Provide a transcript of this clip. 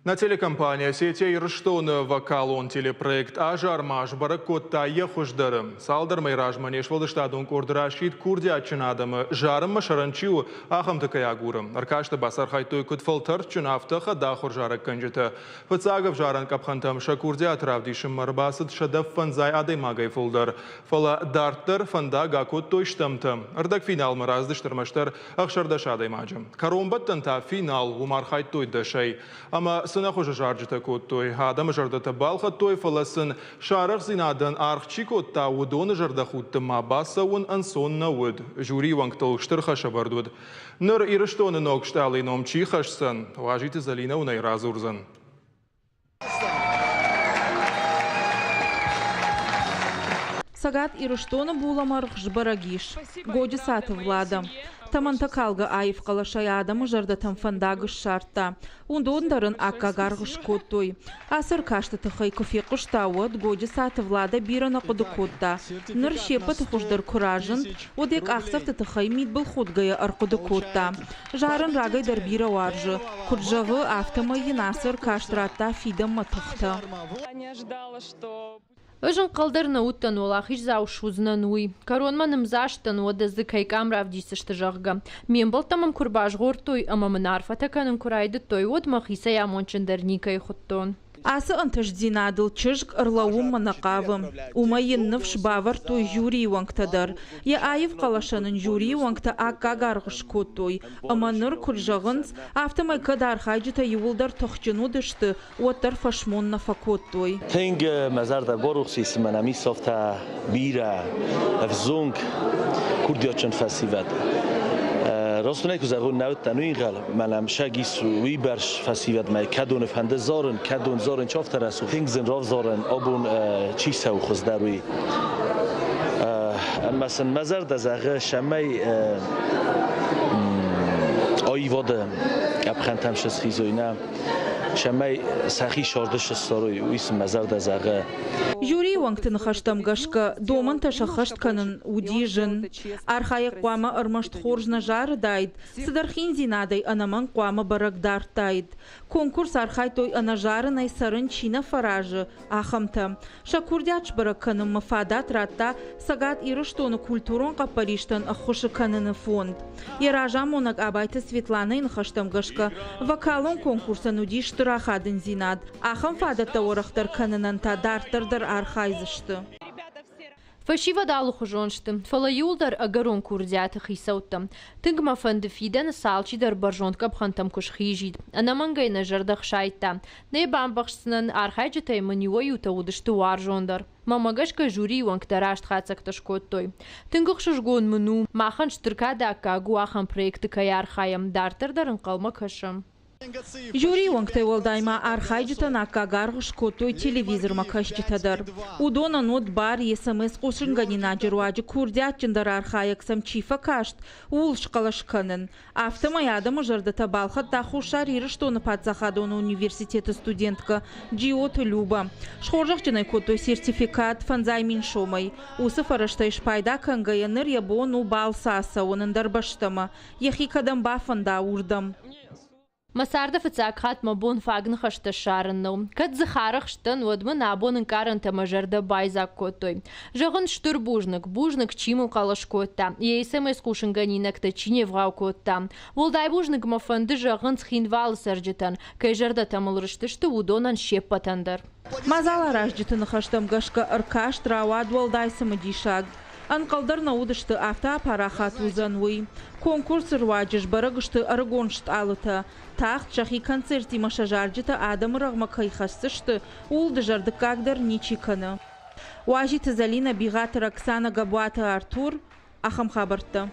Нӕ телекомпани Осетия Ирыстоны вокалон телепроект Азар-ма сбӕрӕг кодта йӕ хуыздӕры. Цалдӕр мӕй размӕ не сфӕлдыстадон къорд расидт курдиатджын адӕмы зарынмӕ сӕрӕн чи у, ахӕмты кӕй агуры. Ӕркасты бацархайдтой куыд фӕлтӕрдджын, афтӕ хӕдахуыр зарӕггӕнджытӕ. Фыццаг ӕвзарӕн къӕпхӕнтӕм сӕ курдиат равдисынмӕ ӕрбацыд 105 адӕймагӕй фылдӕр. Фӕлӕ дарддӕр фӕндаг акодтой стӕмтӕ. Ӕрдӕгфиналмӕ рацыдысты ӕрмӕстдӕр 16 адӕймаджы. Кӕронбӕттӕн та финал, уым архайдтой дӕсӕй. Ӕмӕ цы нӕ хуызы зарджытӕ кодтой, адӕмы зӕрдӕтӕ балхӕдтой, фӕлӕ сын сӕ арӕхдзинадӕн аргъ чи кодта, уыдоны зӕрдӕхудты ма бацӕуын ӕнцон нӕ уыд. Жюрийы уӕнгтыл стыр хӕс ӕвӕрд уыд. Ныр Ирыстоны ног стъалыйы ном чи хӕсдзӕн, Уазиты Зӕлинӕ уын ӕй радзурдзӕн. Цӕгат Ирыстоны булӕмӕргъ сбӕрӕг ис. Годжысаты Влада. Тӕмӕнтӕ калгӕ аив хъӕлӕсӕй адӕмы зӕрдӕтӕм фӕндаг ссардта. Уыдон дӕр ын аккаг аргъ скодтой. Ацы ӕркасты тыххӕй куы фехъуыста, уӕд Годжысаты Влада бирӕ нӕ хъуыды кодта. Ныр се ппӕты хуыздӕр куы разынд, уӕд йӕ къахдзӕфты тыххӕй мидбылхудгӕйӕ ӕрхъуыды кодта. Зарын рагӕй дӕр бирӕ уарзы. Куыд зӕгъы, афтӕмӕй йын ацы ӕркаст радта фидӕнмӕ тыхтӕ. Ӕз ӕнхъӕл дӕр нӕ уыдтӕн, уӕлахиздзау суыдзынӕн, уый. Кӕронмӕ нымдзаст дӕн, уӕдӕ дзы кӕй къам равдисдзысты, зӕгъгӕ. Ме мбӕлттӕ мӕм куы рбазгъордтой ӕмӕ мын арфӕтӕ кӕнын куы райдыдтой, уӕд мӕхицӕй амондджындӕр никӕй хуыдтон. Ацы ӕнтыстдзинадыл чызг ӕрлӕууынмӕ нӕ хъавы. Уымӕй йын ныфс бавӕрдтой жюрийы уӕнгтӕ дӕр. Йӕ аив хъӕлӕсӕн ын жюрийы уӕнгтӕ аккаг аргъ скодтой. Ӕмӕ ныр, куыд зӕгъынц, афтӕмӕй кӕд архайджытӕ иууылдӕр тыхджын уыдысты, уӕддӕр фӕсмон нӕ фӕкодтой. Тынг мӕ зӕрдӕ барухс ис, мӕн ам исӕфта бирӕ ӕвзонг курдиатджын фӕсивӕд. Растунӕй куы зӕгъон, нӕ уыдтӕн уый ӕнхъӕл, мӕн ам сӕг ис уыйбӕрц фӕсивӕдмӕ, кӕдоны фӕнды зарын, кӕдон зарын чи афтӕ рӕсугъд, тынг зын равзарын, абон чи цӕуы хуыздӕр, уый. Ӕмӕ сын мӕ зӕрдӕ зӕгъы, цӕмӕй аивады къӕпхӕнтӕм сысхизой нӕ, цӕмӕй сӕхи сӕрды ссарой, уый сын мӕ зӕрдӕ зӕгъы. Жюрийы уӕнгты ныхӕстӕм гӕсгӕ, домӕнтӕ сӕххӕст кӕнын уыди зын. Архайӕг хъуамӕ ӕрмӕст хорз нӕ зарыдаид, цыдӕр хиндзинадӕй ӕнӕмӕнг хъуамӕ бӕрӕг дардтаид. Конкурс архайдтой ӕнӕзарынӕй цӕрын чи нӕ фӕразы, ахӕмтӕ. Сӕ курдиат сбӕрӕг кӕнынмӕ фадат радта Цӕгат Ирыстоны культурон хъӕппӕристӕн ӕххуысы кӕныны фонд. Йӕ разамонӕг Абайты Светланӕйы ныхӕстӕм гӕсгӕ, вокалон конкурсӕн уыди стыр ахадындзинад. Ахӕм фадӕттӕ уӕрӕхдӕр кӕнынӕн та дарддӕр дӕр архайдзысты. Фӕсивӕд алыхуызон сты, фӕлӕ иуылдӕр ӕгӕрон курдиаты хицӕуттӕ. Тынг мӕ фӕнды фидӕны сӕ алчидӕр бӕрзонд къӕпхӕнтӕм куы схизид. Ӕнӕмӕнгӕй нӕ зӕрдӕ хсайдта. Нӕ бамбӕхсдзынӕн, архайджытӕй мын иуӕй-иутӕ уыдысты уарзондӕр. Мӕнмӕ гӕсгӕ жюрийы уӕнгтӕ раст хатдзӕгтӕ скодтой. Тынг ӕхсызгон мын у, махӕн стыр кады аккаг у ахӕм проекты кӕй архайӕм, дарддӕр дӕр ӕнхъӕлмӕ кӕсӕм. Жюрийы уӕнгтӕй уӕлдай ма архайджытӕн аккаг аргъ скодтой телевизормӕ кӕсджытӕ дӕр. Уыдонӕн уыд бар СМС-хъусынгӕнинаджы руаджы курдиатджындӕр архайӕг сӕм чи фӕкаст, ууыл схъӕлӕс кӕнын. Афтӕмӕй адӕмы зӕрдӕтӕ балхӕдта Хуссар Ирыстоны паддзахадон университеты студенткӕ Джиоты Люба. Схорзӕхджын ӕй кодтой сертификат 5000 сомӕй. Уыцы фӕрӕзтӕй спайда кӕнгӕйӕ ныр йӕ бон у балцы ацӕуын ӕндӕр бӕстӕмӕ, йӕхи кӕдӕм бафӕнда, уырдӕм. Мӕ царды фыццаг хатт мӕ бон фаг ныхӕстӕ ссарын нӕу. Кӕд дзыхарӕхст дӕн, уӕд мын абон ӕнкъарӕнтӕ мӕ зӕрдӕ байдзаг кодтой. Зӕгъын стыр бузныг, бузныг, чи мыл хъӕлӕс кодта, йӕ СМС хъусынгӕнинӕгтӕ чи не вгъау кодта. Уӕлдай бузныг мӕ фӕнды зӕгъын Цхинвалы цӕрджытӕн, кӕй зӕрдӕтӕ мыл рыстысты, уыдонӕн се ппӕтӕн дӕр. Мадзаларазджыты ныхӕстӕм гӕсгӕ ӕркаст рауад уӕлдай цымыдисаг. Ӕнхъӕлдӕр нӕ уыдысты, афтӕ апарахат уыдзӕн, уый. Конкурсы руаджы сбӕрӕг сты ӕрыгон стъалытӕ. Тагъд сӕхи концертимӕ сӕ зарджытӕ адӕмы рӕгъмӕ кӕй хӕсдзысты, ууыл дызӕрдыггаг дӕр ничи кӕны. Уазиты Зӕлинӕ, Бигъаты Роксана, Габуаты Артур. Ахӕм хабӕрттӕ.